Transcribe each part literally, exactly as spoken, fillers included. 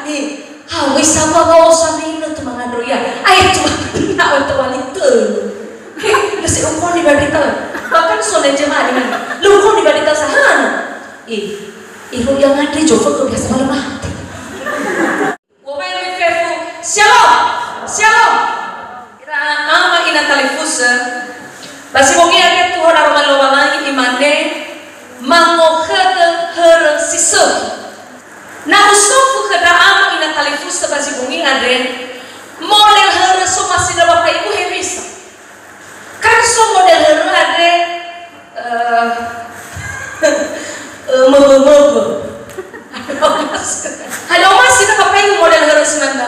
Eh, ha, wisa wa ngao samina tu mangandro ia. Ai tu na wa tawali tu. Eh, nasi ukoni bagi tahu. Bahkan so ne jemaah di mana? Lu ukoni bagi tahu sahana. Eh, iru yang ada jofa ke biasa malam mati. Wa mai fefu, "Shalom! Shalom!" Ira ama ina talifusö, ba zi bongi andre tuho daroma Lowalangi imane, "Mangokhögö hörö si sökhi." Na usofu khö ndra ama ina talifusö ba zi bongi andre, model hörö somasi ndra bapak ibu hewisa. Kan so model hörö andre, eh, eh, möbö-möbö. Hadia omasi na bapak ibu model hörö si mane?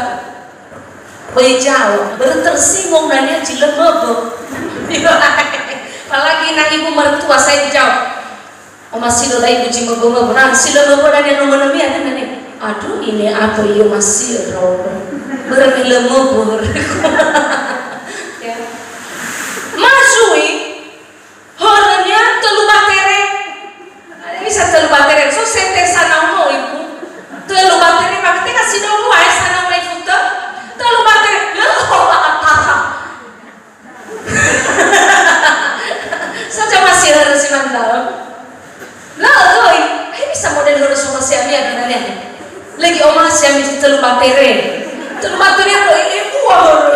Böi jawab, börö tersinggung nania zi lö möbö. Apalagi na ibu mertua saya dijawab. Omasi lö lai uji möbö-möbö. Nah, si lö möbö dania nomor nami ada nani. Aduh, ini apa iyo masih rodo. Börö me lö möbö. Ya. Ma zui, hörönia tölu batere. Bisa tölu batere. So sete sanau no ibu. Tölu batere, berarti kan si dua, eh, sanau mai futa. Tölu batere. Lö, oh, apa? So, jama si hörö si mane. Lö, oi. Ai bisa model hörö somasi ami ada nani. Lagi omasi ami tölu batere. Tölu batere apa? Eh, buah hörö.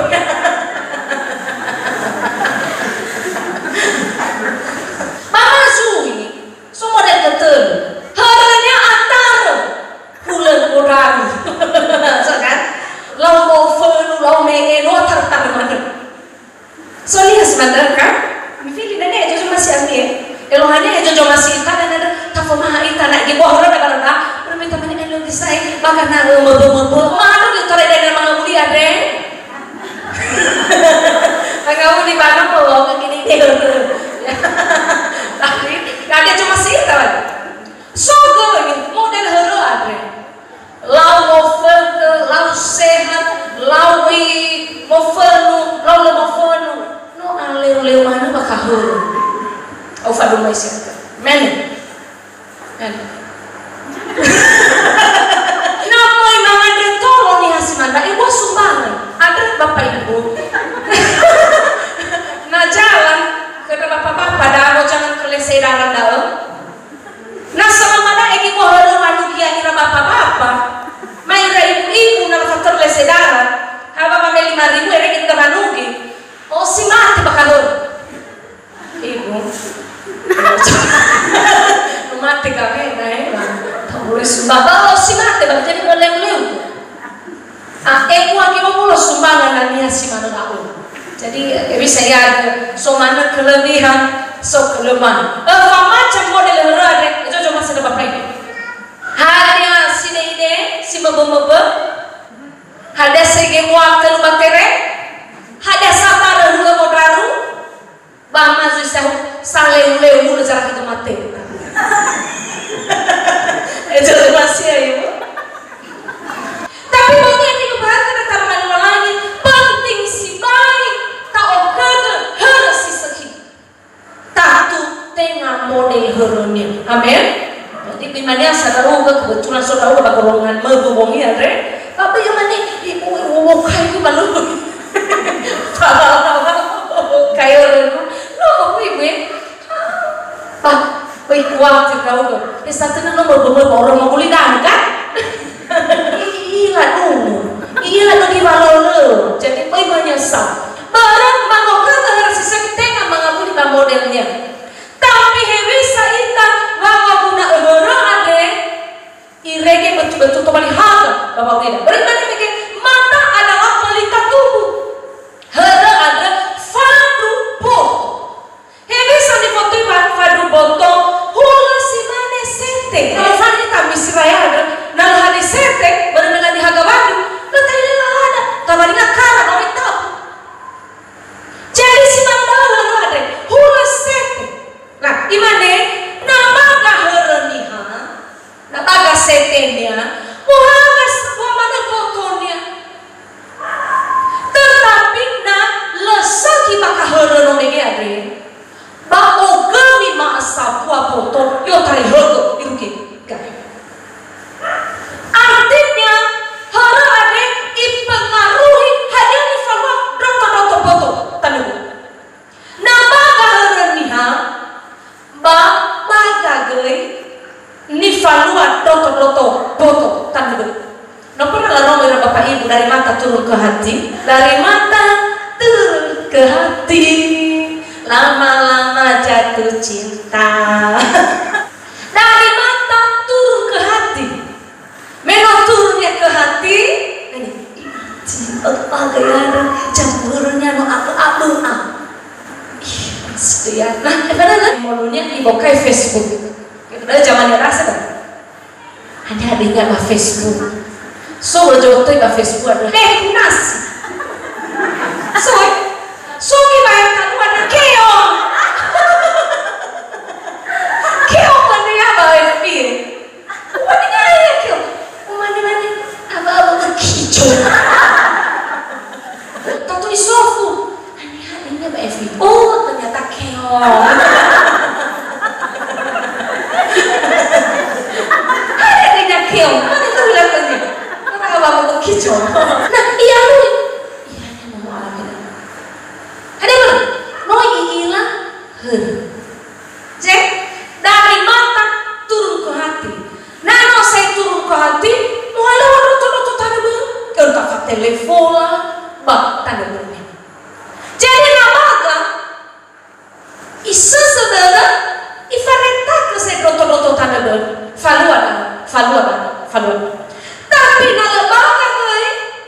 Mama zui. So model götöl. Hörönia atarö. Hulö bodaru. So kan? Lau mofönu, lau me'e, no atarö-tarö manö. So niha si mane kan? Mifili nane ejojo masi ami, eh. Elohania ejojo masi ita dan ada tafomaha ita na gi bohoro da barada. Perminta mani elo kisai, bahkan na möbö-möbö. Madu di tore dan mangawuli andre. Mangawuli bana po, gini deh. Tadi, tadi cuma sih, tahu. So göi model hörö andre. Lau mofögö, lau sehat, lau i mofönu, lau lö mofönu. No aleu-leu manö ba kahörö. Au fadumai siaka. Mene. Mene. Na möi mangandrö tolo niha si mane, eh, wa sumbangan. Ada Bapak Ibu. Na jalan, khö ndra bapa-bapa, da'ö jangan ke lese dalan da'ö. Na selama da'e gi bohoro manugia ira bapa-bapa, ma ira ibu-ibu na lafatörö lese dara, ha ba mame lima ribu ere gi da manugi, o si mate ba kahörö. Ibu. No mate kawena, eh, ba. Tak boleh sumbang. Oh, si mate, ba, jadi boleh-boleh. Ah, eh, uang lima puluh sumbangan nania si mane da'ö. Jadi, eh, bisa ya, so manö kelebihan, so kelemahan. Eh, fa macam model hörö andre, eh, jojo masi da bapak ibu. Hadia si ine-ine, si möbö-möbö. Hadia sege mua tölu batere. Hadia satarö hulö bodaru. Ba ma zui sahu, saleu-leu hulö zara khögö mate. Eh, jelas ya, Ibu. Tapi bagi yang diubahkan antara manusia lain, penting sibai ta'okhögö hörö si sökhi. Tatu tenga model hörönia. Amin. Jadi, bimania saudara, kebetulan saudara ba golongan möbö bongi andre. Tapi yang mana ibu, ibu, ibu, kai ibu malu. Kai orang, no, ibu, ibu. Bah, oi kuat si ndra'ugö. Eh, satönö no möbö-möbö orang manguli danö, kan? I'ila dulu. I'ila no diwalölö. Jadi, oi menyesal. Barang mangokhögö hörö si sökhi tenga mangawuli ba modelnia. Tapi hewisa ita wangaguna'ö hörö andre, irege betul-betul tobali haga ba wa'urida. Börö imane mege, mata adalah pelita tubuh. Hörö andrö fandru boto. Hewisa nifotoi fa-, fandru boto, hulö si mane sete. Kalau fani ta misra ya ada, na lö hadia sete, börö me lani haga wadu, lö taila lala ada, tabaringa kara, no ita. Jadi si mane da'ö hörö andre, hulö sete. Nah, imane, na ba gahörö niha, na ba gasetenia, muhaga s-, wa manö boto Turun ke hati, dari mata turun ke hati, lama-lama jatuh cinta. Dari mata turun ke hati. Me no turun ia ke hati, ini, ih, hati, apa gaya ada, jam turunnya no aku, aku, ah. Ih, sudah ya. Nah, eh, padahal kan, molunya ibokai Facebook. Kita zaman yang rasa kan? Hanya adanya ba Facebook. So, berjodoh ba Facebook ada. Eh, kunas. So, so, ni bayar kamu ada keong. Keong mana ya, ba F B? Umane-mane ya, keong. Umane-mane. Aba-aba begitu. Tatu isofu. Aneh adanya ba F B. Oh, ternyata keong. Ada adanya keong. Mana tahu lah tanya. Karena aba-aba begitu. Nah, iya, lu. Iya, iya, mau apa? Ada belum? No, iila. Hör. Cek, dari mata turun ke hati. Na no sai turun ke hati, muhalö doto-doto tanö börö. Keu ta fatelefo la, ba tanö börö. Jadi na baga, isösö dödö, ifaretakö sai doto-doto tanö börö. Falua da, falua da, falua da. Tapi na lö baga göi,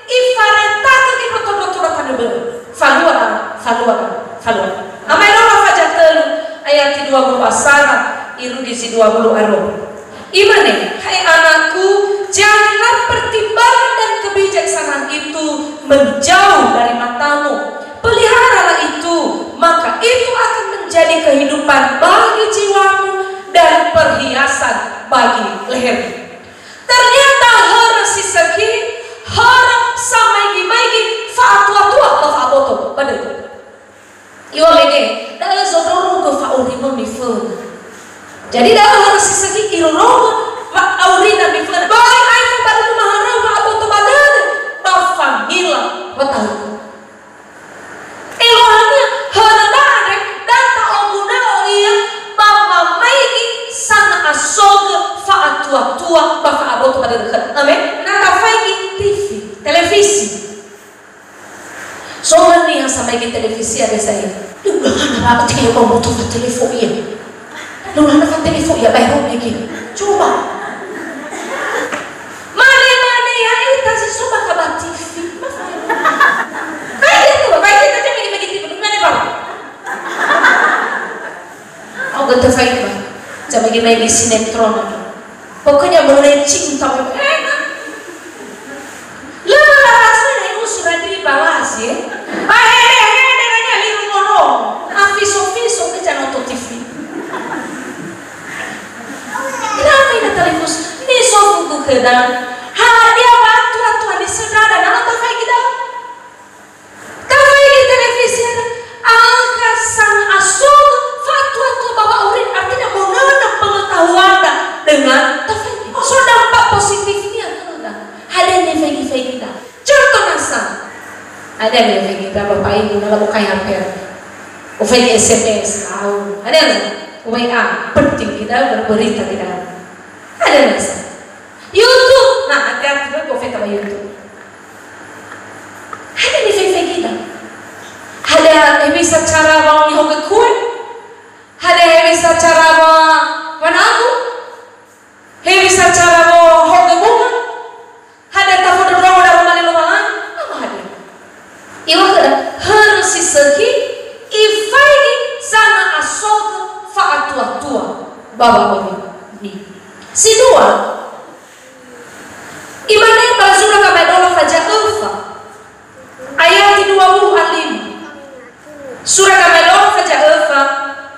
ifaretakö göi doto-doto tanö börö. Falua da, falua da, falua da. Amaedola faza tölu, ayati dua puluh asara, irugi zi dua puluh aro. Imane, "Hai anakku, jadilah pertimbangan dan kebijaksanaan itu menjauh dari matamu. Peliharalah itu, maka itu akan menjadi kehidupan bagi jiwamu dan perhiasan bagi lehermu." Ternyata hörö si sökhi, hörö samaigi-maigi fa'atua-tua ba fa'aboto ba dödö. Iŵa'ö mege, da'ö zondrorogö fa'aurima miföna. Jadi da'ö hörö si sökhi irorogö fa'aurina miföna. Böi aefa ba lumaha röu fa'aboto ba dödö, ba fangila wa tahu. Eluahania, hörö andre, da ta'oguna'ö ia ba wamaigi sana'asogö fa'atua-tua ba fa'aboto ba dödö khöda. Amen. Na tafaigi T V, televisi. So niha samaigi televisi ada saya. Duh, hana ba tele ba moto ba telefo ia. Lö hana fatelefo ia, baero mege. Coba. Mane-mane ya'ita si so bakha ba T V. Baik itu, baik itu, jangan bagi-bagi T V, mane, Pak? Au götö faida, Pak. Jangan bagi-bagi sinetron. Pokoknya mengenai cinta, enak. Lö lalasö na irusu Radri Bawas, ye. Ba hede-hede nanya liru moro. Afiso-fiso ke janoto T V. Kenapa ini televisi? Ini sofu ku khöda. Hadia wa'atua-tua ni söndra na no tafaigi da'ö? Tafaigi televisi, angka sana'asogö fa'atua-tua ba wa'auri, artinya monönö pengetahuanda dengan tafaigi. So dampak positifnya khöda. Hadia nifaigi-faigida? Contoh nasa. Ada yang faigi kita, Bapak Ibu, kalau buka H P. Ufaigi S M S, tahu. Ada yang W A, penting kita berberita kita. Ada nasa. YouTube, nah, hati-hati, kalau kita ba YouTube. Ada yang faigi-faigi kita. Ada yang bisa cara mau nihonge kue. Ada yang bisa cara mau panagu. Hewisa cara wohogö bunga? Hadia tafondrondrongo daroma li Lowalangi? Ama hadia? Iŵa'ö khöda, hörö si sökhi, ifaigi sana'asogö fa'atua-tua ba wa'auri. Si dua, imane ba zura Gamaedola faza öfa. Ayati dua puluh a lima. Sura Gamaedola faza öfa,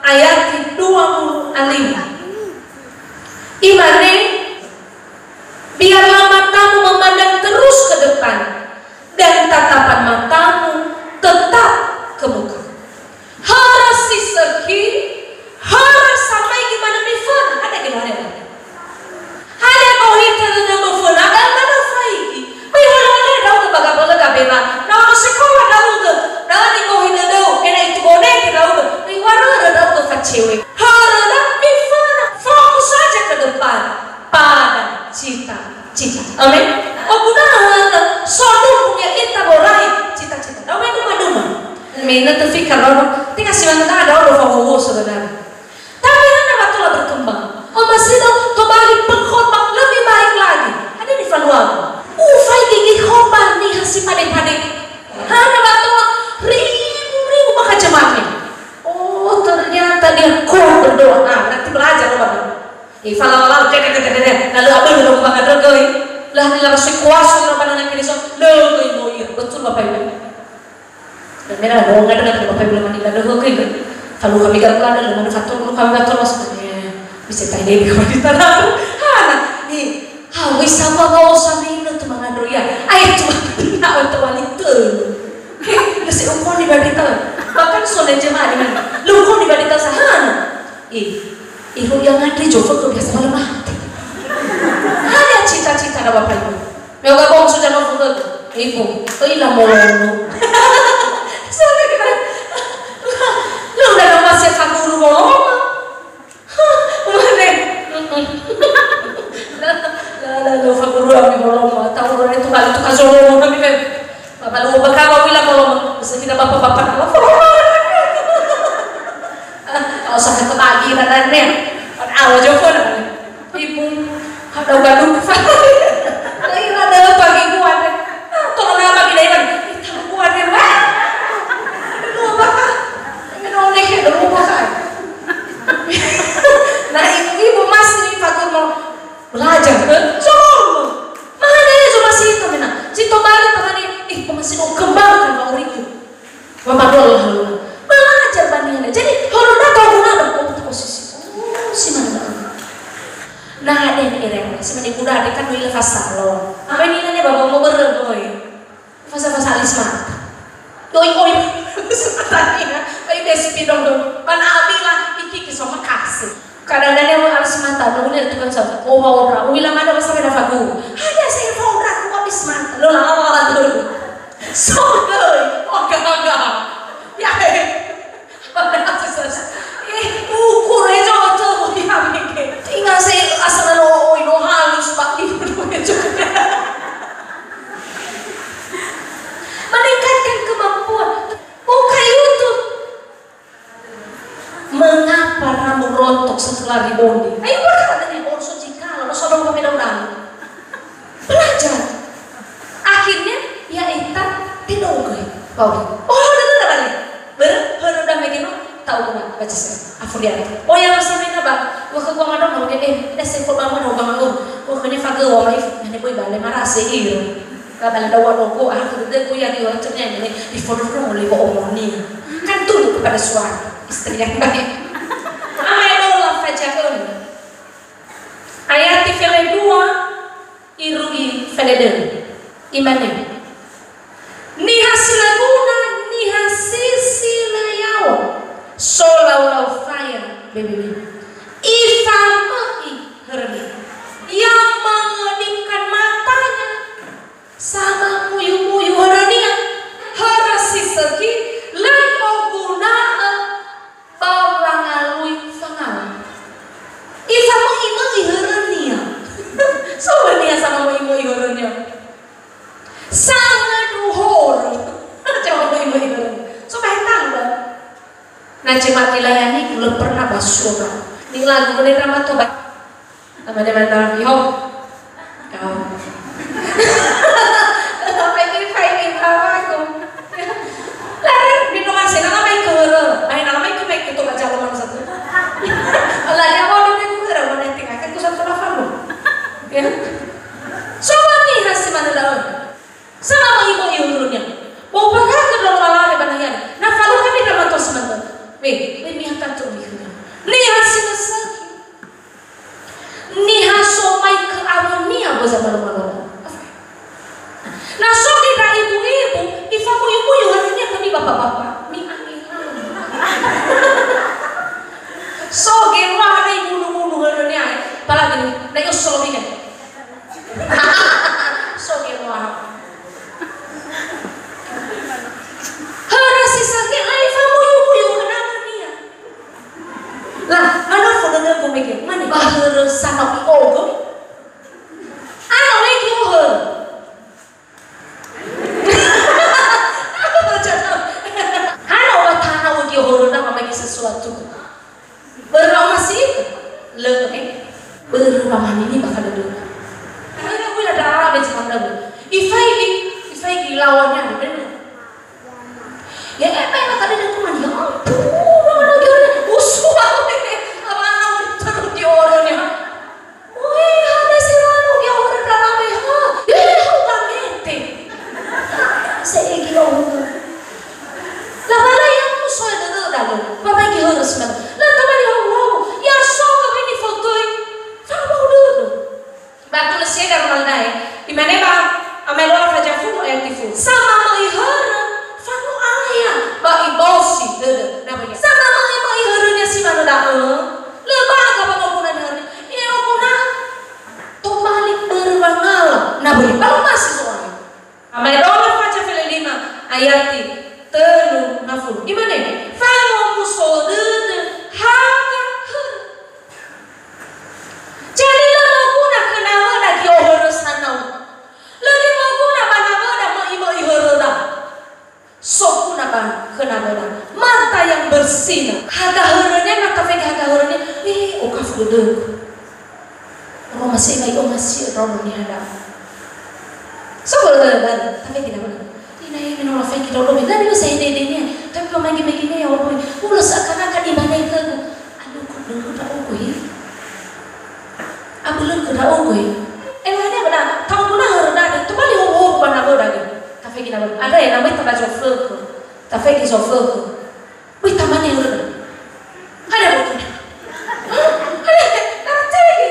ayati dua puluh a lima. Imane, "Biarlah matamu memandang terus ke depan, dan tatapan matamu tetap ke muka." Hörö si sökhi, hörö samaigi manö miföna. Ada gimana? Hadia gohitö dödömö föna, da'ö na faigi. Böi hole-hole ndra'ugö ba gabölö gabena. Na ono sekola ndra'ugö, da'ö nigohi dödöu, ena'ö itu'ö nege ndra'ugö. Böi warörö ndra'ugö facewe. Hörö na miföna, fokus saja ke depan. Pada cita-cita. Amin. Oguna'ö so duhu ia Me na terfikir, tenga si mangga ada orang fahowos sebenarnya. Tapi hana wa tola berkembang. Omasido tobali pengkhotbah lebih baik lagi. Ada di Faluaga. Ufai gigi khotbah niha si pade-pade. Hana wa tola ribu-ribu maka jemaahnya. Oh, ternyata dia kuat berdoa. Ah, berarti belajar loh, Bang. Eh, fala-fala, deh, deh, deh, deh, deh. Lalu apa lu, Bang, ada goi? Lah, ni langsung kuasa, Bang, anak Keriso. Lo, goi, lo, iya. Betul, Bapak Ibu. Dan mena ada orang ada, Bapak Ibu, mana ada, goi, goi. Kalau kami gak ada, mana fatur, kalau kami fatur, maksudnya, bisa tanya dia, kami di tanah. Hana, eh, ha, wis apa mau sampai ini tuh, Bang, ada, ya. Ayo, cuma, nak, untuk wanita. Eh, nasi ungkon di badita. Bahkan, soalnya jemaah, di mana? Lu ungkon di badita, sahana. Eh, ibu yang ada juga tuh biasa malam mati. Ada cita-cita ada Bapak Ibu. Yoga bongsu jano fuga. Ibu, oh ila molomo. Sampai kena. Lu udah nama saya faguru molomo. Hah, mana? La, la, la, la, faguru ami molomo. Tahu orang itu kali itu kazolomo kami kan. Bapak lu bakal bawa wila molomo. Bisa kita bapak-bapak. Kalau sakit kepagi, nadanya. Ada awa joko, nadanya. Ibu, ada gaduh. Lain ada pagi kuat. Tolong apa kita, Ibu? Kita kuat, ya, Pak. Aduh, apa, Kak? Ini oleh, aduh, apa, Kak? Nah, ibu-ibu masih fatur mau belajar, kan? Solomo. Mana ya, cuma situ, mina. Situ balik, teman ini. Ih, masih mau kembangkan mau itu. Wa madua Allah haluna. Belajar bani hana. Jadi, horor data guna ada, oh, betul posisi. Oh, si mana? Nah, ada yang ere, si mana kuda ada kan wila fasa lo. Apa ini nanya bapak mau bereng, oi? Fasa-fasa alis mata. Oi, oi. Sebenarnya, oi, besi pidong dong. Mana abi lah, iki kisoma kasih. Kadang-kadang yang harus mata, nunggu tukang saus. Oh, mau orang. Wila mana bahasa beda fagu. Hanya saya mau orang, aku habis mata. Lo lama lah tuh. Sorry, oh, gagal. Ya, eh. Eh, ukur aja tuh, ya, mikir. Tinggal saya asal lo, oh, lo halus, Pak. Meningkatkan kemampuan. Buka YouTube. Mengapa rambut rontok setelah rebonding? Ayo, berkata tadi, oh, so jika, lo so dong kami dong. Belajar. Akhirnya, ya, eta, tedogoi. Pauli. Oh, udah, udah, udah, balik. Ber, hörö udah, megeno, tahu guna, baca saya. Afrian. Oh, ya, masa main apa? Wah, ke gua ngadong, eh, dah saya kok bangun, oh, bangun. Wah, kene fage, wah, maif. Nene boy bale, marase, iyo. Kabala dawa dogo, ah, kedede ku ya di orang cernya ini, di foto dong oleh bo omoni. Kan tunduk kepada suami, istri yang baik. Ama ya Allah, fajaun. Ayat fele dua, irugi fele dua. Imane. Niha si laguna, niha si si layao. Solau-lau faya, bebe. Ifamöi hörönia. Ia mengedipkan matanya. Sama muyu-muyu hörönia, hörö si sökhi, lö oguna'ö ba wangalui fangala. Ifamöi-möi hörönia. So bönia sama möi-möi hörönia. Sangat horö. Coba möi-möi hörönia. So baheta lö. Na cuma dilayani, lö pernah ba surga. Nilagu boleh drama tobat. Apa dia main dalam Bihok? Kau. Apa ini, apa ini, apa aku? Lari, di rumah saya, nama main ke huruf. Main nama main ke main ke tukang calon mana satu. Lari apa udah main ke huruf, mana yang tinggal kan kusam tulah falu. Ya. Coba nih, hasil mana daun? Sama mau ibu ibu dulunya. Mau pakai ke dalam malam, mana ya? Nah, falu kami dalam atas mana? Weh, weh, niha katu niha. Niha si mesaki. Niha so mai ke awönia ba zamalua-malua. Na so gõi ndra ibu-ibu, ifamuyu-muyu hörönia khömi bapak-bapak. Mi'ange'ange. So gõi wa hana ibunu-bunu hörönia, eh. Apalagi nih, na yo solomi kan. So gõi wa. Hörö si sage ai famuyu-muyu hörönia. Lah, mana fondöna gomege? Mane ba hörö sanau i'ogo? Ano legi ohö. Samamöi hörö, fango'aya ba ibosi dödö. Naböi. Samamöi-möi hörönia si manö da'ö, lö baga ba moguna hörönia. I'oguna tobali börö wangala. Naböi. Ba lö omasi Zo'aya. Amaedola Faca fele lima ayati tölu ngafulu. Imane, fangomuso dödö haga hörö. Jadi lö moguna khö nawöda gi'ohörö sanau. Lö moguna ba nawöda möi-möi höröda. Soguna ba khö nawöda. Mata yang bersih. Haga hörönia, na tafaigi haga hörönia, eh, okafu dödögu. Roma sema i'omasi raono niha da'ö. So börö, tafaigi nawöda. Ina ya, mino lafaigi raono, na mino sahede-hedenia. Tapi pamagi-maginia ya, ulo seakan-akan imane khögu. Aduh, kok dulu ndra'ogu, he? Abölö khö ndra'ogu, he. Eluahania ba da, ta'oguna hörö da'e, tobali howu-howu ba nawöda gö. Tafaigi nawöda. Ada ya, namanya taba zofökhö. Tafaigi zofökhö. Wih, tamane hörö. Ada buku. Hah? Ada, ada tege.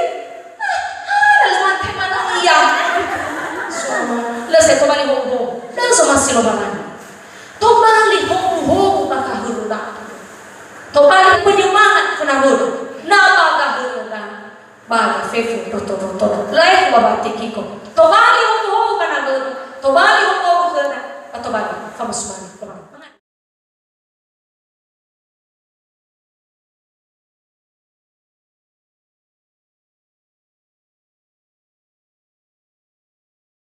Ah, ah, ada lewat tema na iya. Lö se tobali howu-howu. Lö somasi Lowalangi. Tobali howu-howu ba gahöröda. Tobali penyemangat khö nawöda. Na ba gahöröda. Ba gafefu roto-roto. Lae ba ba tekiko. Tobali howu-howu ba nawöda. Tobali howu-howu khöda. Ba tobali famasumani.